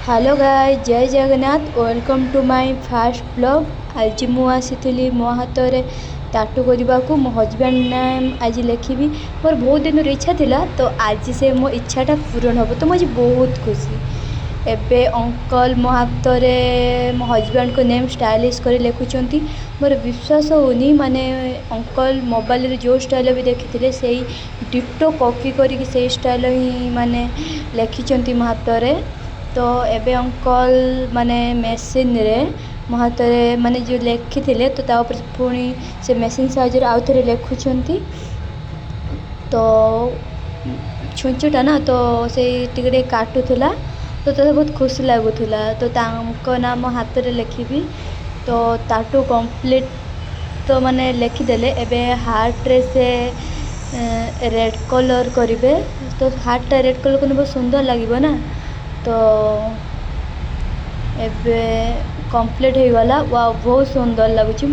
Hello guys, Jay Jagannath. Welcome to my first vlog. ଆଜି ମୁଁ ଆସିଥିଲି ମୋ ହାତରେ ଟାଟୁ କରିବାକୁ। ମୋ ହଜବେଣ୍ଡ ନେମ୍ ଆଜି ଲେଖିବି। ମୋର ବହୁତ ଦିନର ଇଚ୍ଛା ଥିଲା, ତ ଆଜି ସେ ମୋ ଇଚ୍ଛାଟା ପୂରଣ ହେବ, ତ ମୁଁ ଆଜି ବହୁତ ଖୁସି। ଏବେ ଅଙ୍କଲ ମୋ ହାତରେ ମୋ ହଜବେଣ୍ଡଙ୍କ ନେମ୍ ଷ୍ଟାଇଲିଶ କରି ଲେଖୁଛନ୍ତି। ମୋର ବିଶ୍ୱାସ ହେଉନି, ମାନେ ଅଙ୍କଲ ମୋବାଇଲରେ ଯେଉଁ ଷ୍ଟାଇଲ ବି ଦେଖିଥିଲେ, ସେଇ ଡିଟୋ କପି କରିକି ସେଇ ଷ୍ଟାଇଲ ହିଁ ମାନେ ଲେଖିଛନ୍ତି ମୋ ହାତରେ। ତ ଏବେ ଅଙ୍କଲ ମାନେ ମେସିନରେ ମୋ ହାତରେ ମାନେ ଯେଉଁ ଲେଖିଥିଲେ, ତ ତା ଉପରେ ପୁଣି ସେ ମେସିନ୍ ସାହାଯ୍ୟରେ ଆଉ ଥରେ ଲେଖୁଛନ୍ତି। ତ ଛୁଞ୍ଚଟା ନା, ତ ସେଇ ଟିକେ ଟିକେ କାଟୁଥିଲା, ତ ତତେ ବହୁତ ଖୁସି ଲାଗୁଥିଲା। ତ ତାଙ୍କ ନାଁ ମୋ ହାତରେ ଲେଖିବି। ତ ଟାଟୁ କମ୍ପ୍ଲିଟ୍ ତ ମାନେ ଲେଖିଦେଲେ। ଏବେ ହାର୍ଟରେ ସେ ରେଡ଼୍ କଲର୍ କରିବେ। ତ ହାର୍ଟଟା ରେଡ଼୍ କଲର୍ କଲେ ବହୁତ ସୁନ୍ଦର ଲାଗିବ ନା। ତ ଏବେ କମ୍ପ୍ଲିଟ୍ ହେଇଗଲା। ୱାଓ, ବହୁତ ସୁନ୍ଦର ଲାଗୁଛି।